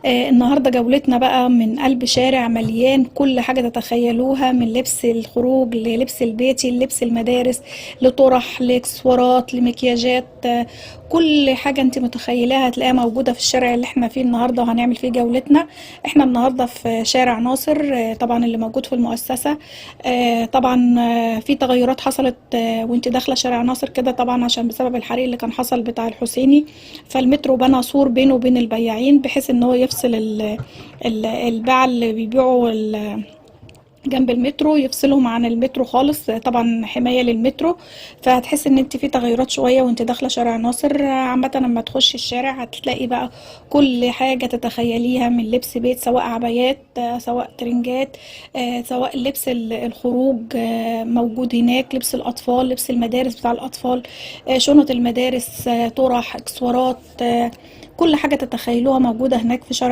النهارده جولتنا بقى من قلب شارع مليان كل حاجة تتخيلوها، من لبس الخروج للبس البيتي للبس المدارس لطرح لاكسسوارات لمكياجات. كل حاجة انت متخيلاها هتلاقيها موجودة في الشارع اللي احنا فيه النهارده وهنعمل فيه جولتنا. احنا النهارده في شارع ناصر، طبعا اللي موجود في المؤسسة. طبعا في تغيرات حصلت وانت داخلة شارع ناصر كده، طبعا عشان بسبب الحريق اللي كان حصل بتاع الحسيني، فالمترو بنى سور بينه وبين البياعين بحيث ان هو يفصل الباعة اللي بيبيعوا جنب المترو، يفصلهم عن المترو خالص، طبعا حماية للمترو. فهتحس ان انت في تغيرات شوية وانت داخلة شارع ناصر. عامة لما تخش الشارع هتلاقي بقى كل حاجة تتخيليها من لبس بيت، سواء عبايات، سواء ترنجات، سواء لبس الخروج، موجود هناك، لبس الأطفال، لبس المدارس بتاع الأطفال، شنط المدارس، طرح، اكسسوارات، كل حاجة تتخيلوها موجودة هناك في شارع.